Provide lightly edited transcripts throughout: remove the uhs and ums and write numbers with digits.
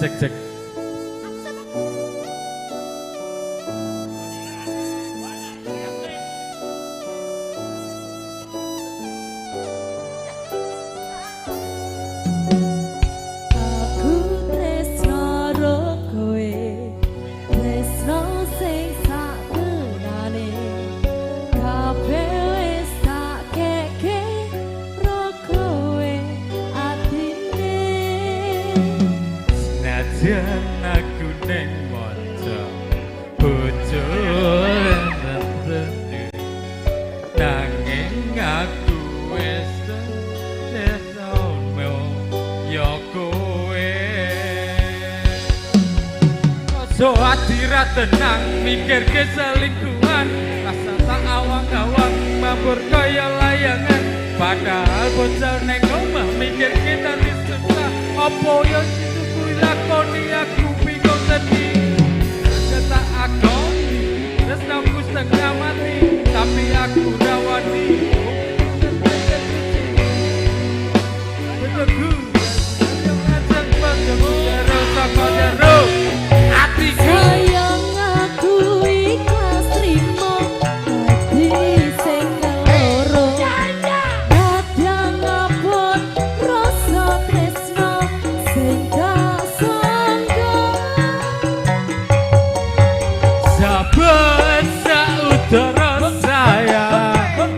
Cek cek. Aku tresno ro kowe, tresno sing satenane, kabeh wis tak keke ro kowe atine. Senajan aku neng maca bojo tentu, nanging aku wis tresno ya kowe. Rasa ati ra tenang mikirke selingkuhan, rasa tak awang-awang mabur kaya layangan. Padahal bocah neng omah mikirke dadi susah. Apa yo situ kuwi lakoni aku bingung sedih. Aja tak akoni tresnaku setengah mati, tapi aku ra wani. Bojoku yang ngajak bojoku jero saka jero atiku. Sayang, aku ikhlas trimo dadi sing keloro. Kadang abot rasa tresno sing tak sangka. Saben saudara saya,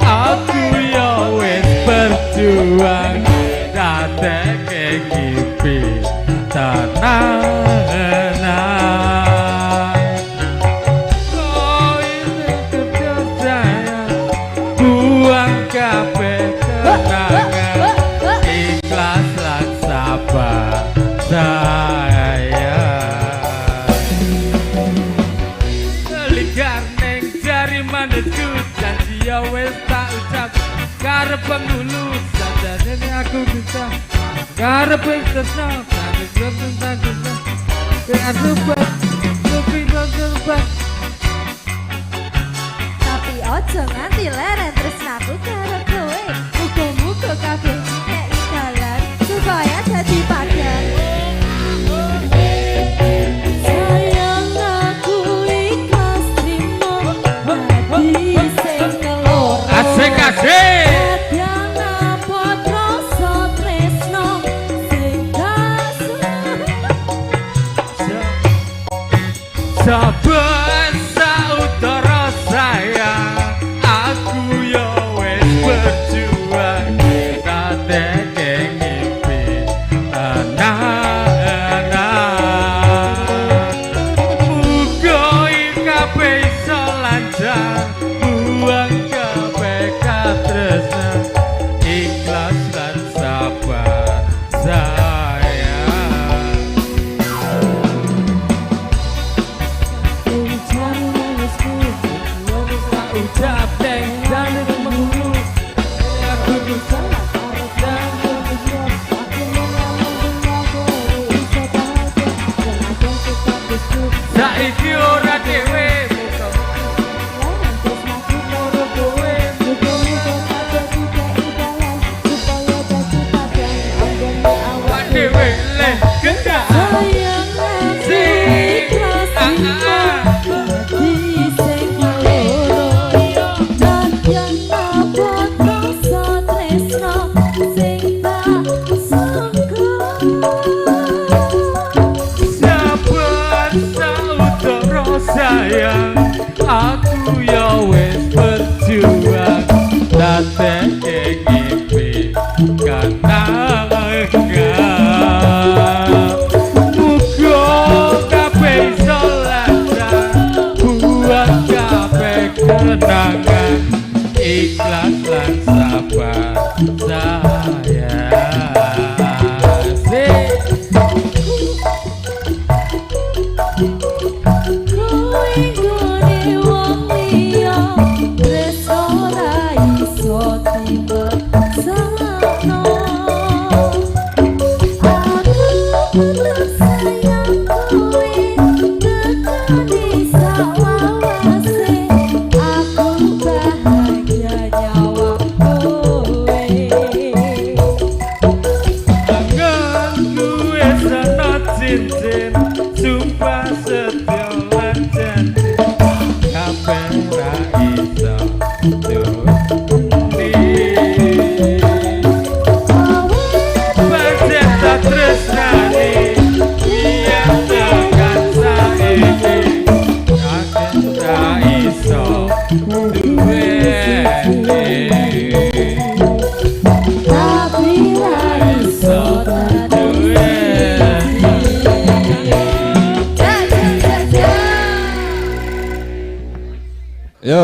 aku ya wis berjuang dadeke ngimpi tenanan. Oh, ini kerja saya buang kabeh kenangan, ikhlas lan sabar sayang. Ligar neng jari manisku, janji ya wis tak ucap karep penghulu. Sajane aku bisa karep tresno karep tentang tresno aku lebih berubah. Tapi ojo nganti leren tresnaku karo kowe. Muga-muga kabeh dikeki dalan supaya dadi padan. Sayang, aku ikhlas trimo dadi sing keloro. Asik asik. Kadang abot rasa tresno sing tak Saben saudara saya, aku ya wis berjuang dadeke ngimpi tenanan. Muga kabeh iso lancar, buang kabeh katresnan, ikhlas lan sabar sayang. Ucap neng dan menghulu aku bisa dan saiki ora dhewe moro kowe.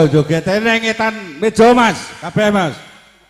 Monggo joget neng etan meja, Mas. Kabeh, Mas.